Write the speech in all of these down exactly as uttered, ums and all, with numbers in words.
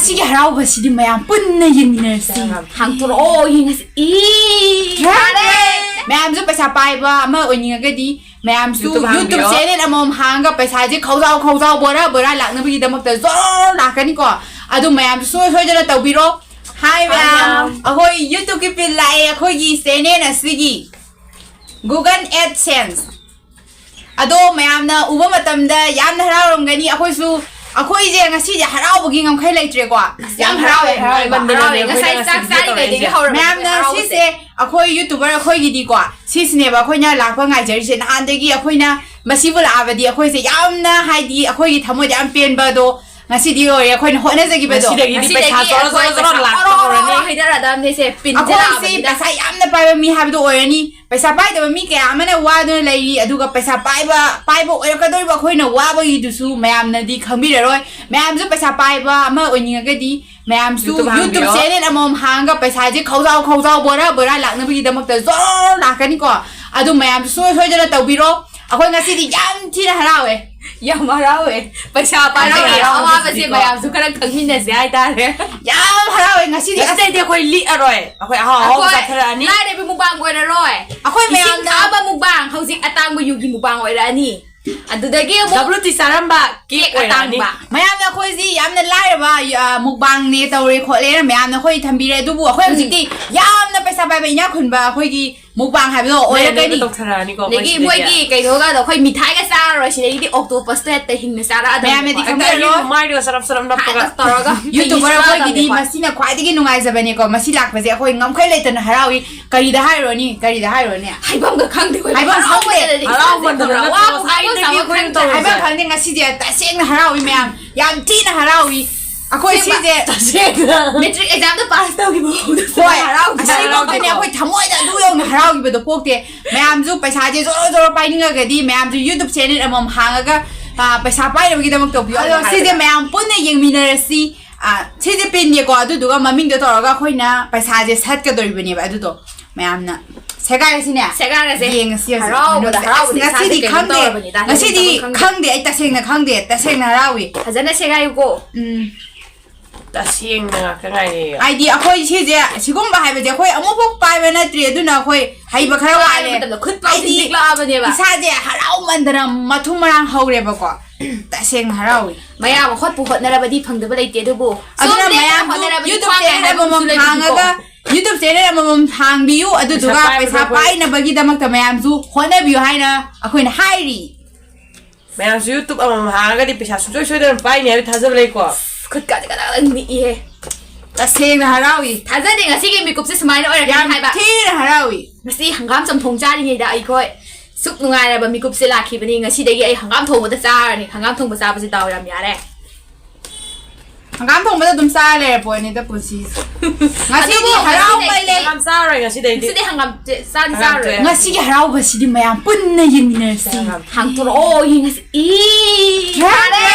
ꯁꯤꯒꯤ ꯍꯔꯥꯎꯕꯁꯤꯗꯤ ꯃꯌꯥꯝ ꯄꯨꯟꯅ ꯌꯦꯡꯃꯤꯟꯅꯔꯁꯤ꯫ ꯍꯥꯡꯇꯣꯔꯛꯑꯣ, ꯌꯦꯡꯉꯁꯤ꯫ ꯏ! ꯃꯌꯥꯝꯁꯨ ꯄꯩꯁꯥ ꯄꯥꯏꯕ ꯑꯃ ꯑꯣꯏꯅꯤꯡꯉꯒꯗꯤ ꯃꯌꯥꯝꯁꯨ YouTube YouTube ꯍꯥꯡꯕꯤꯌꯣ꯫ Channel ꯑꯃꯃꯝ ꯍꯥꯡꯉꯒ ꯄꯩꯁꯥꯁꯦ ꯈꯧꯖꯥꯎ ꯈꯧꯖꯥꯎ ꯕꯣꯔꯥ ꯕꯣꯔꯥ ꯂꯥꯛꯅꯕꯒꯤꯗꯃꯛꯇ ꯖꯣꯔ ꯂꯥꯛꯀꯅꯤꯀꯣ꯫ ꯑꯗꯨ ꯃꯌꯥꯝꯁꯨ ꯁꯨꯡꯁꯣꯏ ꯁꯣꯏꯗꯅ ꯇꯧꯕꯤꯔꯣ꯫ ꯍꯥꯏ ꯃꯌꯥꯝ, ꯑꯩꯈꯣꯏ YouTubeꯀꯤ ꯄꯤꯟ ꯂꯥꯛꯑꯦ ꯑꯩꯈꯣꯏꯒꯤ channel ꯑꯁꯤꯒꯤ Google AdSense꯫ ꯑꯗꯣ ꯃꯌꯥꯝꯅ ꯎꯕ ꯃꯇꯝꯗ ꯌꯥꯝꯅ ꯍꯔꯥꯎꯔꯝꯒꯅꯤ꯫ ꯑꯩꯈꯣꯏꯁꯨ, ꯑꯩꯈꯣꯏꯁꯦ ꯉꯁꯤꯁꯦ ꯍꯔꯥꯎꯕꯒꯤ ꯉꯝꯈꯩ ꯂꯩꯇ꯭ꯔꯦꯀꯣ꯫ ꯌꯥꯝ ꯍꯔꯥꯎꯋꯦ꯫ ꯍꯔꯥꯎꯃꯟꯗꯅꯅꯦ ꯉꯁꯥꯏ ꯑꯩꯈꯣꯏꯅ ꯆꯥꯛ ꯉꯁꯤꯗꯤ ꯆꯥꯔꯤꯉꯩꯗꯒꯤ ꯇꯧꯔꯛꯏꯁꯦ꯫ ꯍꯧꯔꯕꯅꯦ ꯃꯌꯥꯝꯅ ꯍꯔꯥꯎꯕꯁꯦ꯫ ꯁꯤꯁꯦ ꯑꯩꯈꯣꯏ YouTuber ꯑꯩꯈꯣꯏꯒꯤꯗꯤꯀꯣ, ꯁꯤꯁꯤꯅꯦꯕ ꯑꯩꯈꯣꯏꯅ ꯂꯥꯛꯄ ꯉꯥꯏꯖꯔꯤꯁꯦ꯫ ꯅꯍꯥꯟꯗꯒꯤ ꯑꯩꯈꯣꯏꯅ ꯃꯁꯤꯕꯨ ꯂꯥꯛꯑꯕꯗꯤ ꯑꯩꯈꯣꯏꯁꯦ ꯌꯥꯝꯅ, ꯍꯥꯏꯗꯤ, ꯑꯩꯈꯣꯏꯒꯤ ꯊꯃꯣꯏꯗ ꯌꯥꯝ ꯄꯦꯟꯕ ꯑꯗꯣ ꯉꯁꯤꯗꯤ ꯑꯣꯏꯔꯦ ꯑꯩꯈꯣꯏꯅ ꯍꯣꯠꯅꯖꯈꯤꯕꯗꯣ꯫ ꯉꯁꯤꯗꯒꯤꯗꯤ ꯄꯩꯁꯥ ꯖꯣꯔꯣ ꯖꯣꯔꯣ ꯖꯣꯔꯣ ꯂꯥꯛꯄ ꯍꯧꯔꯅꯤ꯫ ꯍꯩꯊꯔꯛꯑꯗꯕꯅꯦꯁꯦ꯫ ꯄꯤꯟꯁꯦ ꯑꯩꯈꯣꯏꯁꯦ ꯂꯥꯛꯑꯕꯅꯤꯅ꯫ ꯄꯩꯁꯥ ꯌꯥꯝꯅ ꯄꯥꯏꯕ ꯃꯤ ꯍꯥꯏꯕꯗꯣ ꯑꯣꯏꯔꯅꯤ꯫ ꯄꯩꯁꯥ ꯄꯥꯏꯗꯕ ꯃꯤ ꯀꯌꯥ ꯑꯃꯅ ꯋꯥꯗꯨꯅ ꯂꯩꯔꯤ, ꯑꯗꯨꯒ ꯄꯩꯁꯥ ꯄꯥꯏꯕ, ꯄꯥꯏꯕ ꯑꯣꯏꯔꯛꯀꯗꯧꯔꯤꯕ ꯑꯩꯈꯣꯏꯅ ꯋꯥꯕꯒꯤꯗꯨꯁꯨ ꯃꯌꯥꯝꯅꯗꯤ ꯈꯪꯕꯤꯔꯔꯣꯏ꯫ ꯃꯌꯥꯝꯁꯨ ꯄꯩꯁꯥ ꯄꯥꯏꯕ ꯑꯃ ꯑꯣꯏꯅꯤꯡꯉꯒꯗꯤ ꯃꯌꯥꯝꯁꯨ YouTube ꯍꯥꯡꯕꯤꯌꯣ꯫ YouTube channel ꯑꯃꯃꯝ ꯍꯥꯡꯉꯒ ꯄꯩꯁꯥꯁꯦ ꯈꯧꯖꯥꯎ ꯈꯧꯖꯥꯎ ꯕꯣꯔꯥ ꯕꯣꯔꯥ ꯂꯥꯛꯅꯕꯒꯤꯗꯃꯛꯇ ꯖꯣꯔ ꯂꯥꯛꯀꯅꯤꯀꯣ꯫ ꯑꯗꯨ ꯃꯌꯥꯝꯁꯨ ꯁꯨꯡꯁꯣꯏ ꯁꯣꯏꯗꯅ ꯇꯧꯕꯤꯔꯣ꯫ ꯑꯩꯈꯣꯏ ꯉꯁꯤꯗꯤ ꯌꯥꯝ ꯊꯤꯅ ꯍꯔꯥꯎꯋꯦ꯫ ꯌꯥꯝ ꯍꯔꯥꯎꯋꯦ꯫ ꯄꯩꯁꯥ ꯄꯥꯏꯕꯒꯤ ꯍꯔꯥꯎꯋꯦ ꯑꯋꯥꯕꯁꯦ ꯉꯁꯤꯗꯤꯀꯣ꯫ ꯃꯌꯥꯝꯁꯨ ꯈꯔ ꯈꯪꯃꯤꯟꯅꯁꯦ ꯍꯥꯏꯇꯥꯔꯦ꯫ ꯌꯥꯝ ꯍꯔꯥꯎꯋꯦ ꯉꯁꯤꯗꯤ꯫ ꯑꯁ, ꯉꯁꯤꯗꯩꯗꯤ ꯑꯩꯈꯣꯏ ꯂꯤꯛꯑꯔꯣꯏ꯫ ꯑꯩꯈꯣꯏ ꯑꯍꯥꯎ ꯑꯍꯥꯎꯕ ꯑꯩꯈꯣꯏ ꯆꯥꯊꯔꯛꯑꯅꯤ꯫ ꯂꯥꯏꯔꯕꯤ ꯃꯨꯛꯕꯥꯡ ꯑꯣꯏꯔꯔꯣꯏ꯫ ꯑꯩꯈꯣꯏ ꯏꯁꯤꯡ ꯃꯌꯥꯝꯅ ꯊꯛꯑꯕ ꯃꯨꯛꯕꯥꯡ, ꯍꯧꯖꯤꯛ ꯑꯇꯥꯡꯕ ꯌꯨꯒꯤ ꯃꯨꯛꯕꯥꯡ ꯑꯣꯏꯔꯛꯑꯅꯤ꯫ ꯑꯗꯨꯗꯒꯤ ꯑꯃꯨꯛ WT ꯆꯥꯔꯝꯕ cake cake ꯑꯣꯏꯔꯛꯑꯅꯤ꯫ ꯑꯇꯥꯡꯕ꯫ ꯃꯌꯥꯝꯅ ꯑꯩꯈꯣꯏꯁꯤ ꯌꯥꯝꯅ ꯂꯥꯏꯔꯕ, ꯑ, ꯃꯨꯛꯕꯥꯡꯅꯦ ꯇꯧꯔꯦ ꯈꯣꯠꯂꯦꯅ ꯃꯌꯥꯝꯅ ꯑꯩꯈꯣꯏ ꯊꯝꯕꯤꯔꯦ, ꯑꯗꯨꯕꯨ ꯑꯩꯈꯣꯏ ꯍꯧꯖꯤꯛꯇꯤ ꯌꯥꯝꯅ ꯄꯩꯁꯥ ꯄꯥꯏꯕ ꯏꯅꯥꯛ ꯈꯨꯟꯕ ꯑꯩꯈꯣꯏꯒꯤ ꯃꯨꯛꯕꯥꯡ ꯍꯥꯏꯕꯗꯣ ꯑꯣꯏꯔꯛꯀꯅꯤ꯫ ꯂꯩꯔꯒ ꯇꯧꯊꯔꯛꯑꯅꯤꯀꯣ ꯑꯩꯈꯣꯏ ꯑꯗꯒꯤ ꯁꯤꯗꯒꯤ꯫ ꯃꯣꯏꯒꯤ ꯀꯩꯅꯣꯒꯗꯣ ꯑꯩꯈꯣꯏ ꯃꯤꯊꯥꯏꯒ ꯆꯥꯔꯔꯣꯏ, ꯁꯤꯗꯒꯤꯗꯤ octopusꯇꯣ ꯍꯦꯛꯇ ꯍꯤꯡꯅ ꯆꯥꯔꯛꯑꯗꯅ꯫ ꯃꯌꯥꯝꯅꯗꯤ ꯍꯦꯛꯇ ꯈꯪꯕꯤꯔꯔꯣꯏ꯫ ꯑꯩꯒꯤ ꯃꯥꯏꯗꯨꯒ ꯆꯔꯞ ꯆꯔꯞ ꯅꯞꯄꯒ꯫ ꯍꯥꯠꯇ ꯇꯧꯔꯒ YouTuber ꯃꯤꯁꯨ ꯑꯩꯈꯣꯏꯒꯤꯗꯤ ꯆꯥꯗꯕꯅꯦꯀꯣ꯫ ꯃꯁꯤꯅ ꯈ꯭ꯋꯥꯏꯗꯒꯤ ꯅꯨꯡꯉꯥꯏꯖꯕꯅꯦꯀꯣ꯫ ꯃꯁꯤ ꯂꯥꯛꯄꯁꯦ ꯑꯩꯈꯣꯏ ꯉꯝꯈꯩ ꯂꯩꯇꯅ ꯍꯔꯥꯎꯏ꯫ ꯀꯔꯤꯗ ꯍꯥꯏꯔꯨꯔꯅꯤ? ꯀꯔꯤꯗ ꯍꯥꯏꯔꯨꯔꯅꯤ? ꯍꯥꯏꯐꯝꯒ ꯈꯪꯗꯦ ꯑꯩꯈꯣꯏ꯫ ꯍꯥꯏꯐꯝ ꯈꯪꯗꯦ꯫ ꯍꯔꯥꯎꯃꯟꯗꯅꯅꯦ ꯍꯔꯥꯎꯃꯟꯗꯅ ꯋꯥꯕꯨ ꯍꯥꯏꯐꯝ ꯉꯁꯥꯏꯗꯒꯤ ꯆꯥꯐꯝ ꯑꯩꯈꯣꯏꯅ ꯈꯪꯗꯦ꯫ ꯇꯧꯔꯤꯁꯦ꯫ ꯍꯥꯏꯐꯝ ꯈꯪꯗꯦ꯫ ꯉꯁꯤꯗꯤ ꯇꯁꯦꯡꯅ ꯍꯔꯥꯎꯏ ꯃꯌꯥꯝ, ꯌꯥꯝ ꯊꯤꯅ ꯍꯔꯥꯎꯏ꯫ ꯑꯩꯈꯣꯏ ꯁꯤꯁꯦ ꯇꯁꯦꯡꯅ꯫ Matric examꯗ pass ꯇꯧꯈꯤꯕ ꯐꯥꯎꯗ ꯍꯣꯏ, ꯍꯔꯥꯎꯗꯦ꯫ ꯑꯁꯤꯃꯛꯇꯅꯦ ꯑꯩꯈꯣꯏ ꯊꯃꯣꯏꯗ ꯑꯗꯨ ꯌꯧꯅ ꯍꯔꯥꯎꯈꯤꯕꯗꯣ ꯄꯣꯛꯇꯦ꯫ ꯃꯌꯥꯝꯁꯨ ꯄꯩꯁꯥꯁꯦ ꯖꯣꯔꯣ ꯖꯣꯔꯣ ꯄꯥꯏꯅꯤꯡꯉꯒꯗꯤ ꯃꯌꯥꯝꯁꯨ YouTube channel ꯑꯃꯃꯝ ꯍꯥꯡꯉꯒ, ꯑ, ꯄꯩꯁꯥ ꯄꯥꯏꯅꯕꯒꯤꯗꯃꯛ ꯇꯧꯕꯤꯌꯣ꯫ ꯑꯗꯣ ꯁꯤꯁꯦ ꯃꯌꯥꯝ ꯄꯨꯟꯅ ꯌꯦꯡꯃꯤꯟꯅꯔꯁꯤ꯫ ꯑ, ꯁꯤꯁꯦ ꯄꯤꯟꯅꯦꯀꯣ, ꯑꯗꯨꯗꯨꯒ ꯃꯃꯤꯡꯗꯣ ꯇꯧꯔꯒ ꯑꯩꯈꯣꯏꯅ ꯄꯩꯁꯥꯁꯦ ꯁꯠꯀꯗꯧꯔꯤꯕꯅꯦꯕ꯫ ꯑꯗꯨꯗꯣ ꯃꯌꯥꯝꯅ ꯁꯦꯒꯥꯏꯔꯁꯤꯅꯦ꯫ ꯁꯦꯒꯥꯏꯔꯁꯦ꯫ ꯌꯦꯡꯉꯁꯤ ꯍꯧꯖꯤꯛ꯫ ꯍꯔꯥꯎꯕꯗ ꯑꯁ, ꯍꯔꯥꯎꯕꯗ ꯉꯁꯤꯗꯤ ꯏꯁꯥꯁꯦ ꯀꯩꯅꯣ ꯈꯪꯗꯦ꯫ ꯇꯧꯔꯕꯅꯤꯗ꯫ ꯉꯁꯤꯗꯤ ꯍꯥꯏꯐꯝ ꯆꯥꯐꯝ ꯈꯪꯗꯦ꯫ ꯈꯪꯗꯦ꯫ ꯑꯩ ꯇꯁꯦꯡꯅ ꯈꯪꯗꯦ꯫ ꯇꯁꯦꯡꯅ ꯍꯔꯥꯎꯏ꯫ ꯐꯖꯅ ꯁꯦꯒꯥꯏꯌꯨꯀꯣ꯫ ꯎꯝ꯫ ꯇꯁꯦꯡꯅ ꯉꯥꯛꯇ ꯉꯥꯏꯔꯦ꯫ ꯍꯥꯏꯗꯤ ꯑꯩꯈꯣꯏ ꯁꯤꯁꯦ, ꯁꯤꯒꯨꯝꯕ ꯍꯥꯏꯕꯁꯦ ꯑꯩꯈꯣꯏ ꯑꯃꯨꯛꯐꯥꯎ ꯄꯥꯏꯕ ꯅꯠꯇ꯭ꯔꯤ, ꯑꯗꯨꯅ ꯑꯩꯈꯣꯏ ꯍꯩꯕ ꯈꯔ ꯋꯥꯠꯂꯦ꯫ ꯃꯇꯝꯗ ꯈꯨꯠ ꯄꯥꯎ ꯍꯥꯏꯗꯤ ꯊꯤꯟꯖꯤꯜꯂꯛꯑꯕꯅꯦꯕ꯫ ꯏꯁꯥꯁꯦ ꯍꯔꯥꯎꯃꯟꯗꯅ ꯃꯊꯨꯝ ꯃꯔꯥꯡ ꯍꯧꯔꯦꯕꯀꯣ꯫ ꯇꯁꯦꯡꯅ ꯍꯔꯥꯎꯏ꯫ ꯃꯌꯥꯝ ꯍꯣꯠꯄꯨ ꯍꯣꯠꯅꯔꯕꯗꯤ ꯐꯪꯗꯕ ꯂꯩꯇꯦ, ꯑꯗꯨꯕꯨ ꯑꯗꯨꯅ ꯁꯣꯝꯗ ꯃꯌꯥꯝꯁꯨ ꯍꯣꯠꯅꯔꯕꯗꯤ YouTube ꯈ꯭ꯋꯥꯡ channel ꯅꯥꯏ ꯑꯃꯃꯝ ꯍꯥꯏꯕ ꯑꯃꯁꯨ ꯂꯩꯕꯅꯤꯀꯣ꯫ ꯍꯥꯡꯉꯒ, YouTube channel ꯑꯃꯃꯝ ꯍꯥꯡꯕꯤꯌꯨ, ꯑꯗꯨꯗꯨꯒ ꯄꯥꯏꯕꯗꯣ ꯄꯩꯁꯥ ꯑꯩꯈꯣꯏ ꯄꯥꯏꯅꯕꯒꯤꯗꯃꯛꯇ ꯃꯌꯥꯝꯁꯨ ꯍꯣꯠꯅꯕꯤꯌꯨ ꯍꯥꯏꯅ ꯑꯩꯈꯣꯏꯅ ꯍꯥꯏꯔꯤ꯫ ꯃꯌꯥꯝꯁꯨ YouTube ꯑꯃꯃꯝ ꯍꯥꯡꯉꯒꯗꯤ ꯄꯩꯁꯥ ꯁꯨꯡꯁꯣꯏ ꯁꯣꯏꯗꯅ ꯄꯥꯏꯅꯤ ꯍꯥꯏꯕ ꯊꯥꯖꯕ ꯂꯩꯀꯣ꯫ ꯈꯨꯠꯀꯥꯁꯦ ꯀꯗꯥꯛ ꯅꯤꯛꯏꯍꯦ꯫ ꯇꯁꯦꯡꯅ ꯍꯔꯥꯎꯏ꯫ ꯊꯥꯖꯗꯦ ꯉꯁꯤꯒꯤ ꯃꯤꯀꯨꯞꯁꯦ ꯁꯨꯃꯥꯏꯅ ꯌꯥꯝ ꯑꯣꯏꯔꯛꯀꯅꯤ ꯍꯥꯏꯕ꯫ ꯊꯤꯅ ꯍꯔꯥꯎꯏ꯫ ꯉꯁꯤ ꯍꯪꯒꯥꯝ ꯆꯝꯊꯣꯡ ꯆꯥꯔꯤꯉꯩꯗ ꯑꯩꯈꯣꯏ ꯁꯨꯛ ꯅꯨꯡꯉꯥꯏꯔꯕ ꯃꯤꯀꯨꯞꯁꯦ ꯂꯥꯛꯈꯤꯕꯅꯤ꯫ ꯉꯁꯤꯗꯒꯤ ꯑꯩ ꯍꯪꯒꯥꯝ ꯊꯣꯡꯕꯗ ꯆꯥꯔꯅꯤ꯫ ꯍꯪꯒꯥꯝ ꯊꯣꯡꯕ ꯆꯥꯕꯁꯦ ꯗꯥꯎ ꯌꯥꯝ ꯌꯥꯔꯦ꯫ ꯍꯪꯒꯥꯝ ꯊꯣꯡꯕꯗ ꯑꯗꯨꯝ ꯆꯥꯔ ꯂꯩꯔ ꯄꯣꯠꯅꯤꯗ ꯄꯨꯟꯁꯤꯁꯦ꯫ ꯉꯁꯤꯗꯤ ꯑꯗꯨꯕꯨ ꯍꯔꯥꯎꯕ ꯉꯁꯤꯗꯤ ꯂꯩ꯫ ꯌꯥꯝ ꯆꯥꯔꯣꯏ ꯉꯁꯤꯗꯩꯗꯤ꯫ ꯉꯁꯤꯗꯤ ꯍꯪꯒꯥꯝꯁꯦ ꯆꯥꯗꯤ ꯍꯪꯒꯥꯝ ꯆꯥꯔꯣꯏ꯫ ꯆꯥ- ꯉꯁꯤꯒꯤ ꯍꯔꯥꯎꯕꯁꯤꯗꯤ ꯃꯌꯥꯝ ꯄꯨꯟꯅ ꯌꯦꯡꯃꯤꯟꯅꯔꯁꯤ꯫ ꯍꯥꯡꯇꯣꯔꯛꯑꯣ ꯌꯦꯡꯉꯁꯤ꯫ ꯏ ꯐꯔꯦ꯫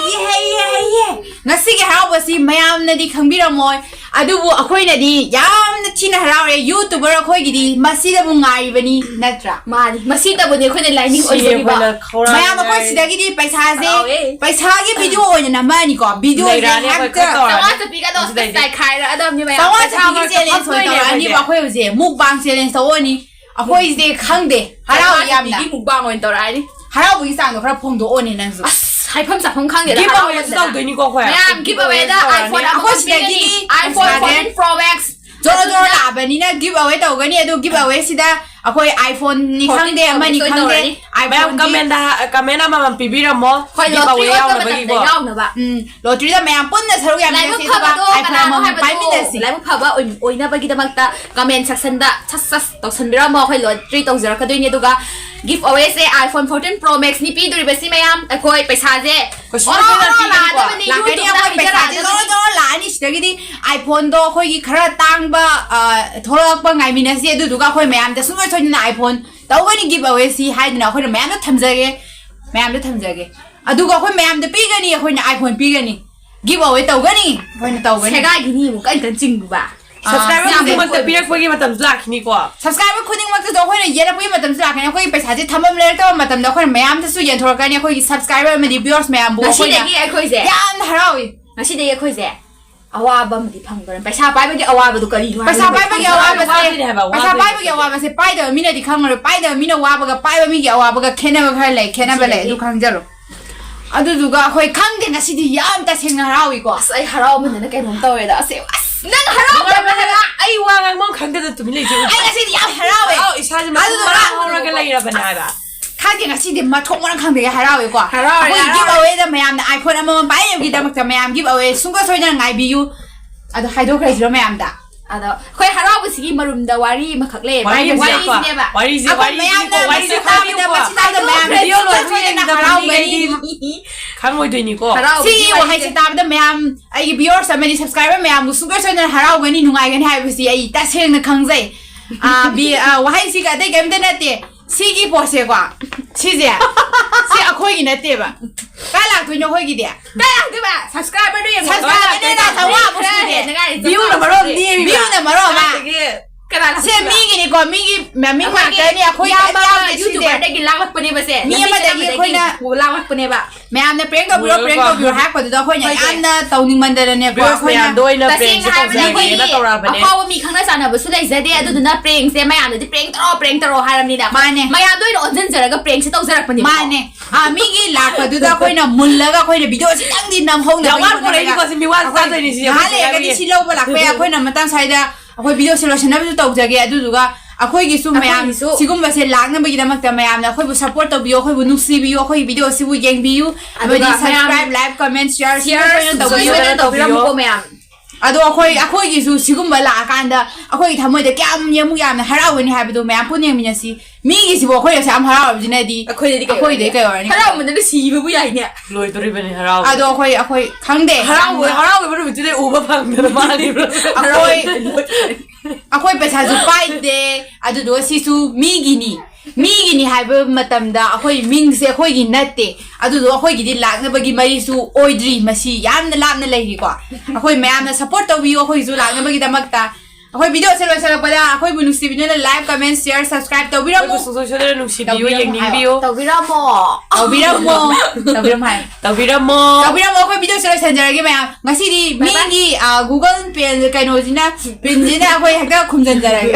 ꯏꯍꯦ, ꯏꯍꯦ, ꯏꯍꯦ꯫ ꯉꯁꯤꯒꯤ ꯍꯔꯥꯎꯕꯁꯤ ꯃꯌꯥꯝꯅꯗꯤ ꯈꯪꯕꯤꯔꯝꯃꯣꯏ, ꯑꯗꯨꯕꯨ ꯑꯩꯈꯣꯏꯅꯗꯤ ꯌꯥꯝꯅ ꯊꯤꯅ ꯍꯔꯥꯎꯔꯦ꯫ YouTuber ꯑꯩꯈꯣꯏꯒꯤꯗꯤ ꯃꯁꯤꯗꯕꯨ ꯉꯥꯏꯔꯤꯕꯅꯤ, ꯅꯠꯇ꯭ꯔꯥ? ꯃꯥꯅꯤ, ꯃꯁꯤꯗꯕꯨꯅꯤ ꯑꯩꯈꯣꯏꯅ ꯂꯥꯏꯅꯤꯡ ꯁꯤ ꯑꯣꯏꯖꯔꯤꯕ꯫ ꯑꯩꯈꯣꯏꯅ ꯈꯧꯔꯥꯡ ꯃꯌꯥꯝ ꯑꯩꯈꯣꯏ ꯅꯤꯡꯉꯥꯏ꯫ ꯁꯤꯗꯒꯤꯗꯤ ꯄꯩꯁꯥꯁꯦ ꯍꯔꯥꯎꯋꯦ꯫ ꯄꯩꯁꯥꯒꯤ video ꯑꯣꯏꯅ ꯅꯝꯃꯛꯑꯅꯤꯀꯣ꯫ Videoꯁꯦ ꯂꯩꯔꯛꯑꯅꯤ ꯑꯩꯈꯣꯏ ꯍꯦꯛꯇ ꯈꯔ ꯇꯧꯔꯅꯤ꯫ ꯆꯥꯝꯃꯉꯥ ꯆꯠꯄꯤꯒꯗꯣ ꯁꯤꯗꯩꯗꯤ꯫ ꯁꯞꯁꯀ꯭ꯔꯥꯏꯕ ꯈꯥꯏꯔꯛꯑꯗꯕꯅꯤ ꯃꯌꯥꯝ꯫ ꯆꯥꯝꯃꯉꯥ ꯄꯩꯁꯥ ꯆꯠꯄꯤꯒꯤ ꯃꯔꯛꯇ challenge ꯑꯣꯏꯅ ꯐꯝꯗꯣꯏꯅꯦ ꯇꯧꯔꯛꯑꯅꯤꯕ ꯑꯩꯈꯣꯏꯁꯦ꯫ ꯑꯩꯈꯣꯏ ꯍꯧꯖꯤꯛ mukbang challenge ꯇꯧꯑꯅꯤ꯫ ꯑꯩꯈꯣꯏꯁꯦ ꯈꯪꯗꯦ, ꯍꯔꯥꯎ ꯌꯥꯝꯅ꯫ ꯆꯥꯝꯃꯉꯥ ꯆꯠꯄꯤꯒꯤ mukbang ꯑꯣꯏꯅ ꯇꯧꯔꯛꯑꯅꯤ꯫ ꯍꯔꯥꯎꯕꯒꯤ ꯆꯥꯡꯗꯣ ꯈꯔ ꯐꯣꯡꯗꯣꯛꯑꯣꯅꯦ ꯅꯪꯁꯨ꯫ ꯑꯁ, ꯍꯥꯏꯐꯝ ꯆꯥꯐꯝ ꯈꯪꯗꯦꯗ Giveawayꯁꯨ ꯍꯔꯥꯎꯃꯟꯗꯅ꯫ ꯇꯧꯗꯣꯏꯅꯤꯀꯣ ꯑꯩꯈꯣꯏ꯫ ꯃꯌꯥꯝ giveawayꯗ Giveaway iPhone ꯑꯩꯈꯣꯏ ꯑꯃꯃꯝ ꯁꯤꯗꯒꯤꯗꯤ ꯄꯤꯒꯅꯤ꯫ iPhone ꯄꯩꯁꯥꯁꯦ fourteen Pro Max꯫ ꯖꯣꯔꯣ ꯖꯣꯔꯣ ꯂꯥꯛꯑꯕꯅꯤꯅ giveaway ꯇꯧꯒꯅꯤ꯫ ꯑꯗꯨ giveawayꯁꯤꯗ ꯑꯩꯈꯣꯏ iPhoneꯅꯤ fourteen ꯈꯪꯗꯦ, Pro ꯑꯃꯅꯤ Max ꯑꯣꯏꯅ ꯈꯪꯗꯦ, ꯇꯧꯔꯅꯤ꯫ ꯃꯌꯥꯝ iPhoneꯒꯤ comment comment ꯑꯃꯃꯝ ꯄꯤꯕꯤꯔꯝꯃꯣ꯫ ꯍꯣꯏ, Giveaway ꯂꯣꯇ꯭ꯔꯤ ꯑꯣꯠꯄ ꯌꯥꯎꯅꯕꯒꯤꯀꯣ꯫ ꯃꯇꯝꯗ ꯌꯥꯎꯅꯕ꯫ ꯎꯝ, ꯂꯣꯇ꯭ꯔꯤꯗ ꯃꯌꯥꯝ ꯄꯨꯟꯅ ꯁꯔꯨꯛ ꯌꯥꯃꯤꯟꯅꯁꯤ, ꯂꯥꯏꯕꯛ ꯑꯗꯨꯒ ꯐꯕꯗꯣ iPhone ꯀꯅꯥꯅꯣ ꯑꯃꯃꯝ ꯍꯥꯏꯕꯗꯣ ꯄꯥꯏꯃꯤꯟꯅꯁꯤ꯫ ꯂꯥꯏꯕꯛ ꯐꯕ ꯑꯣꯏ-, ꯑꯣꯏꯅꯕꯒꯤꯗꯃꯛꯇ comment sectionꯗ ꯁꯠ ꯁꯠ ꯇꯧꯁꯟꯕꯤꯔꯝꯃꯣ꯫ ꯑꯩꯈꯣꯏ ꯂꯣꯇ꯭ꯔꯤ ꯇꯧꯖꯔꯛꯀꯗꯣꯏꯅꯤ꯫ ꯑꯗꯨꯒ giveawayꯁꯦ iPhone fourteen Pro Maxꯅꯤ ꯄꯤꯗꯣꯔꯤꯕꯁꯤ ꯃꯌꯥꯝ꯫ ꯑꯩꯈꯣꯏ ꯄꯩꯁꯥꯁꯦ ꯑꯩꯈꯣꯏ ꯑꯣꯔꯣ ꯁꯣꯏꯗꯅ ꯑꯣꯔꯣ ꯄꯤꯒꯅꯤꯀꯣ꯫ ꯂꯥꯛꯑꯗꯕꯅꯤ, ꯂꯥꯛꯀꯅꯤ, YouTubeꯅ ꯑꯩꯈꯣꯏ ꯄꯩꯁꯥꯁꯦ ꯍꯥꯏꯖꯔꯛꯑꯗꯕꯅꯤ꯫ ꯖꯣꯔꯣ ꯖꯣꯔꯣ ꯂꯥꯛꯑꯅꯤ꯫ ꯁꯤꯗꯒꯤꯗꯤ iPhoneꯗꯣ ꯑꯩꯈꯣꯏꯒꯤ ꯈꯔ ꯇꯥꯡꯕ, ꯑ, ꯊꯣꯛꯂꯛꯄ ꯉꯥꯏꯃꯤꯟꯅꯁꯤ꯫ ꯑꯗꯨꯗꯨꯒ ꯑꯩꯈꯣꯏ ꯃꯌꯥꯝꯗ ꯁꯨꯡꯁꯣꯏ ꯁꯣꯏꯗꯅ iPhone ꯇꯧꯒꯅꯤ giveawayꯁꯤ ꯍꯥꯏꯗꯅ ꯑꯩꯈꯣꯏꯅ ꯃꯌꯥꯝꯗ ꯊꯝꯖꯒꯦ, ꯃꯌꯥꯝꯗ ꯊꯝꯖꯒꯦ꯫ ꯑꯗꯨꯒ ꯑꯩꯈꯣꯏ ꯃꯌꯥꯝꯗ ꯄꯤꯒꯅꯤ, ꯑꯩꯈꯣꯏꯅ iPhone ꯄꯤꯒꯅꯤ, giveaway ꯇꯧꯒꯅꯤ, ꯑꯩꯈꯣꯏꯅ ꯇꯧꯒꯅꯤ꯫ ꯁꯦꯒꯥꯏꯒꯤꯅꯤ ꯑꯃꯨꯛ ꯀꯟ ꯀꯟ ꯆꯤꯡꯕ꯫ Subscriber ꯌꯥꯝ ꯈꯨꯗꯤꯡꯃꯛꯇ ꯂꯩ꯫ ꯄꯤꯔꯛꯄꯒꯤ ꯃꯇꯝꯁꯨ ꯂꯥꯛꯈꯤꯅꯤꯀꯣ꯫ Subscriber ꯈꯨꯗꯤꯡꯃꯛꯇꯁꯨ ꯑꯩꯈꯣꯏꯅ ꯌꯦꯜꯂꯛꯄꯒꯤ ꯃꯇꯝꯁꯨ ꯂꯥꯛꯀꯅꯤ꯫ ꯑꯩꯈꯣꯏꯒꯤ ꯄꯩꯁꯥꯁꯦ ꯊꯝꯐꯝ ꯂꯩꯔꯛꯇꯕ ꯃꯇꯝꯗ ꯑꯩꯈꯣꯏꯅ ꯃꯌꯥꯝꯗꯁꯨ ꯌꯦꯟꯊꯣꯔꯛꯀꯅꯤ꯫ ꯑꯩꯈꯣꯏꯒꯤ subscriber ꯑꯃꯗꯤ viewers ꯃꯌꯥꯝꯕꯨ ꯑꯩꯈꯣꯏꯅ ꯉꯁꯤꯗꯒꯤ ꯑꯩꯈꯣꯏꯁꯦ ꯌꯥꯝꯅ ꯍꯔꯥꯎꯏ꯫ ꯉꯁꯤꯗꯒꯤ ꯑꯩꯈꯣꯏꯁꯦ ꯑꯋꯥꯕ ꯑꯃꯗꯤ ꯐꯪꯗꯣꯔꯦ꯫ ꯄꯩꯁꯥ ꯄꯥꯏꯕꯒꯤ ꯑꯋꯥꯕꯗꯣ ꯀꯔꯤꯅꯣ ꯍꯥꯏꯕꯗꯣ ꯄꯩꯁꯥ ꯄꯥꯏꯕꯒꯤ ꯑꯋꯥꯕꯁꯦ ꯋꯥꯗꯣꯏꯅꯦ ꯍꯥꯏꯕ, ꯄꯩꯁꯥ ꯋꯥꯗꯣꯏꯅꯦ ꯄꯥꯏꯕꯒꯤ ꯍꯥꯏꯕ꯫ ꯑꯋꯥꯕꯁꯦ ꯄꯥꯏꯗꯕ ꯃꯤꯅꯗꯤ ꯈꯪꯉꯔꯣꯏ꯫ ꯄꯥꯏꯗꯕ ꯃꯤꯅ ꯋꯥꯕꯒ ꯄꯥꯏꯕ ꯃꯤꯒꯤ ꯑꯋꯥꯕꯒ ꯈꯦꯠꯅꯕ ꯈꯔ ꯂꯩ, ꯈꯦꯠꯅꯕ ꯂꯩ, ꯑꯗꯨ ꯈꯪꯖꯔꯣ꯫ ꯑꯗꯨꯗꯨꯒ ꯑꯩꯈꯣꯏ ꯈꯪꯗꯦ, ꯉꯁꯤꯗꯤ ꯌꯥꯝ ꯇꯁꯦꯡꯅ ꯍꯔꯥꯎꯏꯀꯣ꯫ ꯑꯁ, ꯑꯩ ꯍꯔꯥꯎꯃꯟꯗꯅ ꯀꯩꯅꯣꯝ ꯇꯧꯔꯦꯗ꯫ ꯑꯁ, ꯑꯁ, ꯅꯪ ꯍꯔꯥꯎꯗꯕ꯭ꯔꯥ ꯍꯥꯏꯕ? ꯑꯩ ꯋꯥ ꯉꯥꯡꯕ ꯈꯪꯗꯗ ꯇꯨꯃꯤꯟ ꯂꯩꯖꯩ꯫ ꯑꯩ ꯉꯁꯤꯗꯤ ꯌꯥꯝ ꯍꯔꯥꯎꯋꯦ꯫ ꯑꯧ, ꯏꯁꯥꯁꯦ ꯃꯊꯣꯡ ꯑꯗꯨꯗꯨꯒ ꯃꯔꯥꯡ ꯍꯧꯔꯒ ꯂꯩꯔꯕꯅꯦ ꯍꯥꯏꯕ꯫ ꯈꯪꯗꯦ, ꯉꯁꯤꯗꯤ ꯃꯊꯣꯡ ꯃꯔꯝ ꯈꯪꯗꯒꯩ ꯍꯔꯥꯎꯋꯦꯀꯣ꯫ ꯍꯔꯥꯎꯔꯦ, ꯑꯩꯈꯣꯏ ꯍꯔꯥꯎꯔꯦ꯫ Giveaway ꯗ ꯃꯌꯥꯝꯅ iPhone ꯑꯃꯃꯝ ꯄꯥꯏꯅꯕꯒꯤꯗꯃꯛꯇ ꯃꯌꯥꯝ giveaway ꯁꯨꯡꯁꯣꯏ ꯁꯣꯏꯗꯅ ꯉꯥꯏꯕꯤꯌꯨ꯫ ꯑꯗꯣ ꯍꯥꯏꯗꯣꯛꯈ꯭ꯔꯁꯤꯔꯣ ꯃꯌꯥꯝꯗ? ꯑꯗꯣ ꯑꯩꯈꯣꯏ ꯍꯔꯥꯎꯕꯁꯤꯒꯤ ꯃꯔꯨꯝꯗ ꯋꯥꯔꯤ ꯑꯃꯈꯛ ꯂꯩꯌꯦ꯫ ꯋꯥꯔꯤꯁꯦ ꯋꯥꯔꯤꯁꯤꯅꯦꯕ꯫ ꯋꯥꯔꯤꯁꯦ, ꯑꯩꯈꯣꯏ ꯋꯥꯔꯤꯁꯦ, ꯃꯌꯥꯝꯅ ꯋꯥꯔꯤꯁꯦ ꯃꯁꯤ ꯇꯥꯕꯗ, ꯇꯥꯕꯤꯌꯨꯀꯣ꯫ ꯃꯁꯤ ꯇꯥꯕꯗ ꯃꯌꯥꯝ ꯍꯔꯥꯎꯒꯅꯤ꯫ Video ꯂꯣꯏꯕ ꯌꯦꯡꯗꯕ ꯃꯤꯈꯩꯗꯤ ꯈꯪꯉꯣꯏꯗꯣꯏꯅꯤꯀꯣ꯫ ꯍꯔꯥꯎꯕꯒꯤ ꯁꯤꯒꯤ ꯋꯥꯔꯤꯁꯦ꯫ ꯋꯥꯍꯩꯁꯦ ꯇꯥꯕꯗ ꯃꯌꯥꯝ, ꯑꯩꯒꯤ viewers ꯑꯃꯗꯤ subscriber ꯃꯌꯥꯝꯕꯨ ꯁꯨꯡꯁꯣꯏ ꯁꯣꯏꯗꯅ ꯍꯔꯥꯎꯒꯅꯤ, ꯅꯨꯡꯉꯥꯏꯒꯅꯤ ꯍꯥꯏꯕꯁꯤ ꯑꯩ ꯇꯁꯦꯡꯅ ꯈꯪꯖꯩ꯫ ꯑꯥ, ꯕꯤ-, ꯑꯥ, ꯋꯥꯍꯩꯁꯤꯒ ꯑꯇꯩ ꯀꯩꯝꯇ ꯅꯠꯇꯦ꯫ ꯁꯤꯒꯤ ꯄꯣꯠꯁꯦꯀꯣ, ꯁꯤꯁꯦ, ꯁꯤ ꯑꯩꯈꯣꯏꯒꯤ ꯅꯠꯇꯦꯕ꯫ ꯀꯥꯏ ꯂꯥꯛꯇꯣꯏꯅꯣ ꯑꯩꯈꯣꯏꯒꯤꯗꯤ? ꯀꯥꯏ ꯂꯥꯛꯇꯣꯏꯕ? Subscriber ꯗꯣ ꯌꯦꯡꯉꯣ꯫ Subscriber ꯗꯣ ꯌꯦꯡꯉꯣ꯫ ꯆꯥꯝꯃꯉꯥ ꯃꯨꯛ ꯈꯔ ꯁꯨꯗꯦ꯫ ꯍꯦꯟꯅ ꯉꯥꯏꯔꯤ, view ꯅ ꯆꯥꯝꯃꯉꯥ ꯃꯔꯣꯟ ꯁꯨꯗꯦ꯫ ꯅꯦꯝꯃꯤꯕ꯫ View ꯅ ꯃꯔꯣꯟ ꯑꯃ꯫ ꯀꯗꯥꯏꯗꯒꯤ? ꯀꯅꯥꯅ ꯁꯦ ꯍꯥꯞꯄꯤꯕ? ꯃꯤꯒꯤꯅꯤꯀꯣ, ꯃꯤꯒꯤ ꯃꯃꯤꯡ ꯑꯩꯈꯣꯏꯒꯤ ꯉꯥꯛꯇꯅꯤ ꯑꯩꯈꯣꯏ ꯏꯌꯥꯝꯕ ꯀꯩꯝ ꯌꯥꯎꯗꯦ ꯁꯤꯁꯦ꯫ YouTuber ꯗꯒꯤ ꯂꯥꯛꯂꯛꯄꯅꯦꯕ ꯁꯦ꯫ ꯃꯤ ꯂꯝꯕꯤ ꯑꯃꯗꯒꯤ ꯆꯠꯂꯝꯗꯥꯏꯗꯒꯤ ꯑꯩꯈꯣꯏꯅ ꯂꯥꯛꯂꯛꯄꯅꯦꯕ꯫ ꯃꯌꯥꯝꯅ prank ꯇꯧꯕꯤꯔꯣ, prank ꯇꯧꯕꯤꯔꯣ ꯍꯥꯏꯔꯛꯄꯗꯨꯗ ꯑꯩꯈꯣꯏꯅ ꯍꯣꯏꯅꯦ꯫ ꯌꯥꯝꯅ ꯇꯧꯅꯤꯡꯃꯟꯗꯅꯅꯦꯀꯣ, viewers ꯑꯩꯈꯣꯏꯅ ꯃꯌꯥꯝꯗ ꯑꯣꯏꯅ ꯇꯁꯦꯡꯅ prank ꯁꯦ ꯍꯥꯏꯔꯕꯗ ꯇꯧꯖꯔꯒꯦꯅ ꯑꯩꯈꯣꯏꯗꯤ ꯇꯧꯔꯛꯑꯕꯅꯦ꯫ ꯑꯐꯥꯎꯕ ꯃꯤ ꯈꯪꯅ ꯆꯥꯟꯅꯕꯁꯨ ꯂꯩꯖꯗꯦ, ꯑꯗꯨꯗꯨꯅ prank ꯁꯦ ꯃꯌꯥꯝꯗꯗꯤ prank ꯇꯧꯔꯣ, prank ꯇꯧꯔꯣ ꯍꯥꯏꯔꯕꯅꯤꯅ꯫ ꯃꯥꯅꯦ꯫ ꯃꯌꯥꯝꯗ ꯑꯣꯏꯅ ꯑꯣꯟꯁꯤꯟꯖꯔꯒ prank ꯁꯦ ꯇꯧꯖꯔꯛꯄꯅꯦꯕꯀꯣ꯫ ꯃꯥꯅꯦ꯫ ꯑꯥ, ꯃꯤꯒꯤ ꯂꯥꯛꯄꯗꯨꯗ ꯑꯩꯈꯣꯏꯅ ꯃꯨꯜꯂꯒ ꯑꯩꯈꯣꯏꯅ video ꯁꯤꯇꯪꯗꯤ ꯅꯝꯍꯧꯅꯕꯒꯤ ꯌꯥꯝ ꯋꯥꯅ ꯍꯣꯠꯅꯔꯒ ꯄꯣꯔꯛꯏꯅꯤꯀꯣ, ꯁꯤ ꯃꯤꯋꯥꯁꯦ ꯑꯩꯈꯣꯏ ꯇꯥꯗꯣꯏꯅꯤ ꯁꯤꯁꯦ꯫ ꯉꯥꯏꯍꯥꯛ ꯂꯩꯔꯒꯗꯤ ꯁꯤ ꯂꯧꯕ ꯂꯥꯛꯄ ꯌꯥꯏ, ꯑꯩꯈꯣꯏꯅ ꯃꯇꯥꯡ ꯁ꯭ꯋꯥꯏꯗ ꯑꯩꯈꯣꯏ video ꯁꯦ ꯂꯣꯏꯁꯤꯟꯅꯕꯁꯨ ꯇꯧꯖꯒꯦ꯫ ꯑꯗꯨꯗꯨꯒ ꯑꯩꯈꯣꯏꯒꯤꯁꯨ ꯃꯌꯥꯝ ꯑꯩꯈꯣꯏꯒꯤꯁꯨ ꯁꯤꯒꯨꯝꯕꯁꯦ ꯂꯥꯛꯅꯕꯒꯤꯗꯃꯛꯇ ꯃꯌꯥꯝꯅ ꯑꯩꯈꯣꯏꯕꯨ support ꯇꯧꯕꯤꯌꯣ, ꯑꯩꯈꯣꯏꯕꯨ ꯅꯨꯡꯁꯤꯕꯤꯌꯣ, ꯑꯩꯈꯣꯏꯒꯤ video ꯁꯤꯕꯨ ꯌꯦꯡꯕꯤꯌꯨ, ꯑꯗꯨꯒ ꯑꯃꯗꯤ ꯃꯌꯥꯝ subscribe, like, comment, share share ꯁꯨꯡꯁꯣꯏ ꯁꯣꯏꯗꯅ ꯁꯨꯡꯁꯣꯏ ꯇꯧꯕꯤꯌꯣ꯫ ꯁꯣꯏꯗꯅ ꯇꯧꯕꯤꯔꯝꯃꯨꯀꯣ ꯃꯌꯥꯝ꯫ ꯑꯗꯣ ꯑꯩꯈꯣꯏ, ꯑꯩꯈꯣꯏꯒꯤꯁꯨ ꯁꯤꯒꯨꯝꯕ ꯂꯥꯛꯑꯀꯥꯟꯗ ꯑꯩꯈꯣꯏꯒꯤ ꯊꯃꯣꯏꯗ ꯀꯌꯥꯝ ꯑꯃꯨꯛ ꯌꯥꯝꯅ ꯍꯔꯥꯎꯒꯅꯤ ꯍꯥꯏꯕꯗꯣ ꯃꯌꯥꯝ ꯄꯨꯟꯅ ꯌꯦꯡꯃꯤꯟꯅꯁꯤ꯫ ꯃꯤꯒꯤꯁꯤꯕꯨ ꯑꯩꯈꯣꯏ ꯑꯁꯨꯛ ꯌꯥꯝ ꯍꯔꯥꯎꯔꯕꯁꯤꯅꯗꯤ ꯑꯩꯈꯣꯏꯗꯗꯤ ꯀꯩ ꯑꯩꯈꯣꯏꯗꯤ ꯑꯣꯏꯔꯅꯤ? ꯀꯩ ꯑꯣꯏꯔꯅꯤ? ꯍꯔꯥꯎꯃꯟꯗꯅ ꯁꯤꯕꯕꯨ ꯌꯥꯏꯅꯦ꯫ ꯂꯣꯏꯗꯣꯔꯤꯕꯅꯤ ꯍꯔꯥꯎꯕ꯫ ꯑꯗꯣ ꯑꯩꯈꯣꯏ, ꯑꯩꯈꯣꯏ ꯈꯪꯗꯦ꯫ ꯍꯔꯥꯎꯕ, ꯌꯥꯝꯅ ꯍꯔꯥꯎꯕ ꯅꯨꯃꯤꯠꯇꯨꯗ ꯎꯕ ꯐꯪꯗꯅ ꯃꯥꯜꯂꯤꯕ꯭ꯔꯣ? ꯑꯩꯈꯣꯏ, ꯑꯩꯈꯣꯏ ꯄꯩꯁꯥꯁꯨ ꯄꯥꯏꯗꯦ, ꯑꯗꯨꯗꯨꯒ ꯁꯤꯁꯨ ꯃꯤꯒꯤꯅꯤ꯫ ꯃꯤꯒꯤꯅꯤ ꯍꯥꯏꯕ ꯃꯇꯝꯗ ꯑꯩꯈꯣꯏ ꯃꯤꯡꯁꯦ ꯑꯩꯈꯣꯏꯒꯤ ꯅꯠꯇꯦ, ꯑꯗꯨꯗꯣ ꯑꯩꯈꯣꯏꯒꯤꯗꯤ ꯂꯥꯛꯅꯕꯒꯤ ꯃꯔꯤꯁꯨ ꯑꯣꯏꯗ꯭ꯔꯤ, ꯃꯁꯤ ꯌꯥꯝꯅ ꯂꯥꯞꯅ ꯂꯩꯔꯤꯀꯣ꯫ ꯑꯩꯈꯣꯏ ꯃꯌꯥꯝꯅ support ꯇꯧꯕꯤꯌꯨ ꯑꯩꯈꯣꯏꯒꯤꯁꯨ ꯂꯥꯛꯅꯕꯒꯤꯗꯃꯛꯇ꯫ ꯑꯩꯈꯣꯏ video ꯁꯦ ꯂꯣꯏꯁꯤꯜꯂꯛꯄꯗ ꯑꯩꯈꯣꯏꯕꯨ ꯅꯨꯡꯁꯤꯕꯤꯗꯨꯅ like, comment, share, subscribe ꯇꯧꯕꯤꯔꯝꯃꯨ. ꯑꯩꯈꯣꯏꯕꯨ ꯁꯨꯡꯁꯣꯏ ꯁꯣꯏꯗꯅ ꯅꯨꯡꯁꯤꯕꯤꯌꯨ, ꯇꯧꯕꯤꯔꯝꯃꯨ ꯌꯦꯡꯅꯤꯡꯕꯤꯌꯨ꯫ ꯇꯧꯕꯤꯔꯝꯃꯣ꯫ ꯇꯧꯕꯤꯔꯝꯃꯣ. ꯇꯧꯕꯤꯔꯝꯃꯨ ꯍꯥꯏ. ꯇꯧꯕꯤꯔꯝꯃꯣ. ꯇꯧꯕꯤꯔꯝꯃꯣ. ꯑꯩꯈꯣꯏ video ꯁꯦ ꯂꯣꯏꯁꯤꯟꯖꯔꯒꯦ ꯃꯌꯥꯝ. ꯉꯁꯤꯗꯤ Bye bye. ꯃꯤꯒꯤ, ꯑ, Google Pay ꯀꯩꯅꯣꯁꯤꯅ, pin ꯁꯤꯅ ꯑꯩꯈꯣꯏ ꯍꯦꯛꯇ ꯈꯨꯝꯖꯤꯟꯖꯔꯒꯦ.